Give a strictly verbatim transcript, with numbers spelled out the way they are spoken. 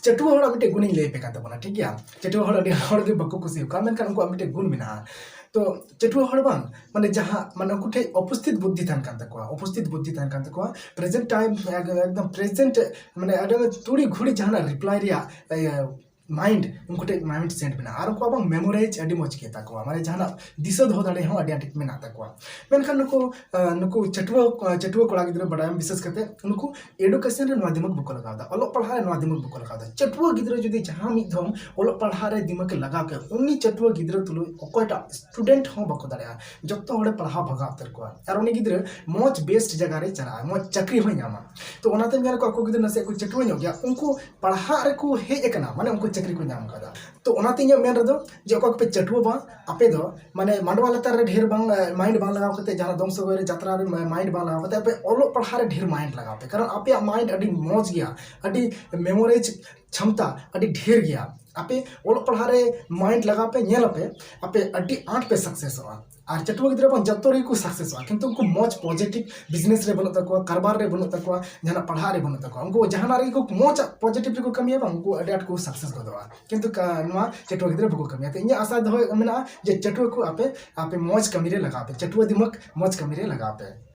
ᱪᱟᱹᱴᱩᱣᱟᱹ ᱦᱚᱲᱟᱜ ᱢᱤᱫᱴᱮᱡ ᱜᱩᱱᱤᱧ ᱞᱟᱹᱭ ᱟᱯᱮ ᱠᱟᱱ ᱛᱟᱵᱚᱱᱟ, ᱴᱷᱤᱠ ᱜᱮᱭᱟ? ᱪᱟᱹᱴᱩᱣᱟᱹ ᱦᱚᱲ ᱟᱹᱰᱤ ᱦᱚᱲ ᱜᱮ ᱵᱟᱠᱚ ᱠᱩᱥᱤ ᱟᱠᱚᱣᱟ, ᱢᱮᱱᱠᱷᱟᱱ ᱩᱱᱠᱩᱣᱟᱜ ᱢᱤᱫᱴᱮᱡ ᱜᱩᱱ ᱢᱮᱱᱟᱜᱼᱟ᱾ ᱛᱚ ᱪᱟᱹᱴᱩᱣᱟᱹ ᱦᱚᱲ ᱵᱟᱝ, ᱢᱟᱱᱮ ᱡᱟᱦᱟᱸ, ᱢᱟᱱᱮ ᱩᱱᱠᱩ ᱴᱷᱮᱡ ᱩᱯᱚᱥᱛᱷᱤᱛ ᱵᱩᱫᱽᱫᱷᱤ ᱛᱟᱦᱮᱱ ᱠᱟᱱ ᱛᱟᱠᱚᱣᱟ, ᱩᱯᱚᱥᱛᱷᱤᱛ ᱵᱩᱫᱽᱫᱷᱤ ᱛᱟᱦᱮᱱ ᱠᱟᱱ ᱛᱟᱠᱚᱣᱟ, ᱯᱨᱮᱡᱮᱱᱴ ᱴᱟᱭᱤᱢ, ᱮᱠᱫᱚᱢ ᱯᱨᱮᱡᱮᱱᱴ, ᱢᱟᱱᱮ ᱟᱹᱰᱤ ᱛᱩᱲᱤ ᱜᱷᱩᱲᱤ ᱡᱟᱦᱟᱱᱟᱜ ᱨᱤᱯᱞᱟᱭ ᱨᱮᱭᱟᱜ, ᱤᱭᱟᱹ, ᱢᱟᱭᱤᱱᱰ, ᱩᱱᱠᱩ ᱴᱷᱮᱡ ᱢᱟᱭᱤᱱᱰ ᱥᱮᱴ ᱢᱮᱱᱟᱜᱼᱟ᱾ ᱟᱨ ᱩᱱᱠᱩᱣᱟᱜ ᱵᱟᱝ ᱢᱮᱢᱳᱨᱟᱭᱤᱡᱽ ᱟᱹᱰᱤ ᱢᱚᱡᱽ ᱜᱮ ᱛᱟᱠᱚᱣᱟ, ᱢᱟᱱᱮ ᱡᱟᱦᱟᱱᱟᱜ ᱫᱤᱥᱟᱹ ᱫᱚᱦᱚ ᱫᱟᱲᱮ ᱦᱚᱸ ᱟᱹᱰᱤ ᱟᱸᱴ ᱢᱮᱱᱟᱜ ᱛᱟᱠᱚᱣᱟ᱾ ᱢᱮᱱᱠᱷᱟᱱ ᱱᱩᱠᱩ, ᱟᱸ, ᱱᱩᱠᱩ ᱪᱟᱹᱴᱩᱣᱟᱹ, ᱟᱸ, ᱪᱟᱹᱴᱩᱣᱟᱹ ᱠᱚᱲᱟ ᱜᱤᱫᱽᱨᱟᱹ ᱵᱟᱰᱟᱭᱟᱢ, ᱵᱤᱥᱮᱥ ᱠᱟᱛᱮ ᱱᱩᱠᱩ ᱮᱰᱩᱠᱮᱥᱚᱱ ᱨᱮ ᱱᱚᱣᱟ ᱫᱤᱢᱟᱜᱽ ᱵᱟᱠᱚ ᱞᱟᱜᱟᱣ ᱮᱫᱟ, ᱚᱞᱚᱜ ᱯᱟᱲᱦᱟᱜ ᱨᱮ ᱱᱚᱣᱟ ᱫᱤᱢᱟᱜᱽ ᱵᱟᱠᱚ ᱞᱟᱜᱟᱣ ᱮᱫᱟ᱾ ᱪᱟᱹᱴᱩᱣᱟᱹ ᱜᱤᱫᱽᱨᱟᱹ ᱡᱩᱫᱤ ᱡᱟᱦᱟᱸ ᱢᱤᱫ ᱫᱷᱚᱢ ᱚᱞᱚᱜ ᱯᱟᱲᱦᱟᱜ ᱨᱮ ᱫᱤᱢᱟᱜᱽ ᱮ ᱞᱟᱜᱟᱣ ᱠᱮᱫ, ᱩᱱᱤ ᱪᱟᱹᱴᱩᱣᱟᱹ ᱜᱤᱫᱽᱨᱟᱹ ᱛᱩᱞᱩᱡ ᱚᱠᱚᱭᱴᱟᱜ ᱥᱴᱩᱰᱮᱱᱴ ᱦᱚᱸ ᱵᱟᱠᱚ ᱫᱟᱲᱮᱭᱟᱜᱼᱟ, ᱡᱚᱛᱚ ᱦᱚᱲᱮ ᱯᱟᱲᱦᱟᱣ ᱵᱷᱟᱜᱟᱣ ᱩᱛᱟᱹᱨ ᱠᱚᱣᱟ᱾ ᱟᱨ ᱩᱱᱤ ᱜᱤᱫᱽᱨᱟᱹ ᱢᱚᱡᱽ ᱵᱮᱥᱴ ᱡᱟᱭᱜᱟ ᱨᱮ ᱪᱟᱞᱟᱜᱼᱟ, ᱢᱚᱡᱽ ᱪᱟᱹᱠᱨᱤ ᱦᱚᱸᱭ ᱧᱟᱢᱟ᱾ ᱛᱚ ᱚᱱᱟᱛᱮ ᱧᱮᱞ ᱠᱚᱣᱟ, ᱟᱠᱚ ᱜᱤᱫᱽᱨᱟᱹ ᱱᱟᱥᱮ ᱠᱚ ᱪᱟᱹᱴᱩᱣᱟᱹ ᱧᱚᱜ ᱜᱮᱭᱟ, ᱩᱱᱠᱩ ᱯᱟᱲᱦᱟᱜ ᱨᱮᱠᱚ ᱦᱮᱡ ᱟᱠᱟᱱᱟ, ᱢᱟᱱᱮ ᱩᱱᱠᱩ ᱪᱟᱹᱠᱨᱤ ᱠᱚ ᱧᱟᱢ ᱟᱠᱟᱫᱟ᱾ ᱛᱚ ᱚᱱᱟᱛᱮ ᱤᱧᱟᱹᱜ ᱢᱮᱱ ᱨᱮᱫᱚ ᱡᱮ ᱚᱠᱚᱭ ᱠᱚᱯᱮ ᱪᱟᱹᱴᱩᱣᱟᱹ ᱵᱟᱝ, ᱟᱯᱮ ᱫᱚ ᱢᱟᱱᱮ ᱢᱟᱰᱣᱟ ᱞᱟᱛᱟᱨ ᱨᱮ ᱰᱷᱮᱨ ᱵᱟᱝ, ᱢᱟᱭᱤᱱᱰ ᱵᱟᱝ ᱞᱟᱜᱟᱣ ᱠᱟᱛᱮ, ᱡᱟᱦᱟᱸ ᱫᱚᱝ ᱥᱚᱜᱚᱭ ᱨᱮ, ᱡᱟᱛᱨᱟ ᱨᱮ ᱢᱟᱭᱤᱱᱰ ᱵᱟᱝ ᱞᱟᱜᱟᱣ ᱠᱟᱛᱮ, ᱟᱯᱮ ᱚᱞᱚᱜ ᱯᱟᱲᱦᱟᱜ ᱨᱮ ᱰᱷᱮᱨ ᱢᱟᱭᱤᱱᱰ ᱞᱟᱜᱟᱣ ᱯᱮ, ᱠᱟᱨᱚᱱ ᱟᱯᱮᱭᱟᱜ ᱢᱟᱭᱤᱱᱰ ᱟᱹᱰᱤ ᱢᱚᱡᱽ ᱜᱮᱭᱟ, ᱟᱹᱰᱤ ᱢᱮᱢᱳᱨᱟᱭᱤᱡᱽ ᱪᱷᱟᱢᱛᱟ ᱟᱹᱰᱤ ᱰᱷᱮᱨ ᱜᱮᱭᱟ᱾ ᱟᱯᱮ ᱚᱞᱚᱜ ᱯᱟᱲᱦᱟᱜ ᱨᱮ ᱢᱟᱭᱤᱱᱰ ᱞᱟᱜᱟᱣ ᱯᱮ, ᱧᱮᱞ ᱟᱯᱮ, ᱟᱯᱮ ᱟᱹᱰᱤ ᱟᱸᱴ ᱯᱮ ᱥᱟᱠᱥᱮᱥᱚᱜᱼᱟ᱾ ᱟᱨ ᱪᱟᱹᱴᱩᱣᱟᱹ ᱜᱤᱫᱽᱨᱟᱹ ᱵᱟᱝ, ᱡᱚᱛᱚ ᱨᱮᱜᱮ ᱠᱚ ᱥᱟᱠᱥᱮᱥᱚᱜᱼᱟ, ᱠᱤᱱᱛᱩ ᱩᱱᱠᱩ ᱢᱚᱡᱽ ᱯᱚᱡᱮᱴᱤᱵᱷ ᱵᱤᱡᱽᱱᱮᱥ ᱨᱮ ᱵᱟᱹᱱᱩᱜ ᱛᱟᱠᱚᱣᱟ, ᱠᱟᱨᱵᱟᱨ ᱨᱮ ᱵᱟᱹᱱᱩᱜ ᱛᱟᱠᱚᱣᱟ, ᱡᱟᱦᱟᱱᱟᱜ ᱯᱟᱲᱦᱟᱜ ᱨᱮ ᱵᱟᱹᱱᱩᱜ ᱛᱟᱠᱚᱣᱟ, ᱩᱱᱠᱩ ᱡᱟᱦᱟᱱᱟᱜ ᱨᱮᱜᱮ ᱠᱚ ᱢᱚᱡᱽ ᱯᱚᱡᱮᱴᱤᱵᱷ ᱨᱮᱠᱚ ᱠᱟᱹᱢᱤᱭᱟ ᱵᱟᱝ, ᱩᱱᱠᱩ ᱟᱹᱰᱤ ᱟᱸᱴ ᱠᱚ ᱥᱟᱠᱥᱮᱥ ᱜᱚᱫᱚᱜᱼᱟ᱾ ᱠᱤᱱᱛᱩ ᱠᱟ-, ᱱᱚᱣᱟ ᱪᱟᱹᱴᱩᱣᱟᱹ ᱜᱤᱫᱽᱨᱟᱹ ᱵᱟᱠᱚ ᱠᱟᱹᱢᱤᱭᱟ᱾ ᱛᱚ ᱤᱧᱟᱹᱜ ᱟᱥᱟ ᱫᱚᱦᱚ ᱢᱮᱱᱟᱜᱼᱟ ᱡᱮ ᱪᱟᱹᱴᱩᱣᱟᱹ ᱠᱚ ᱟᱯᱮ, ᱟᱯᱮ ᱢᱚᱡᱽ ᱠᱟᱹᱢᱤ ᱨᱮ ᱞᱟᱜᱟᱣ ᱯᱮ, ᱪᱟᱹᱴᱩᱣᱟᱹ ᱫᱤᱢᱟᱜᱽ ᱢᱚᱡᱽ ᱠᱟᱹᱢᱤ ᱨᱮ ᱞᱟᱜᱟᱣ ᱯᱮ᱾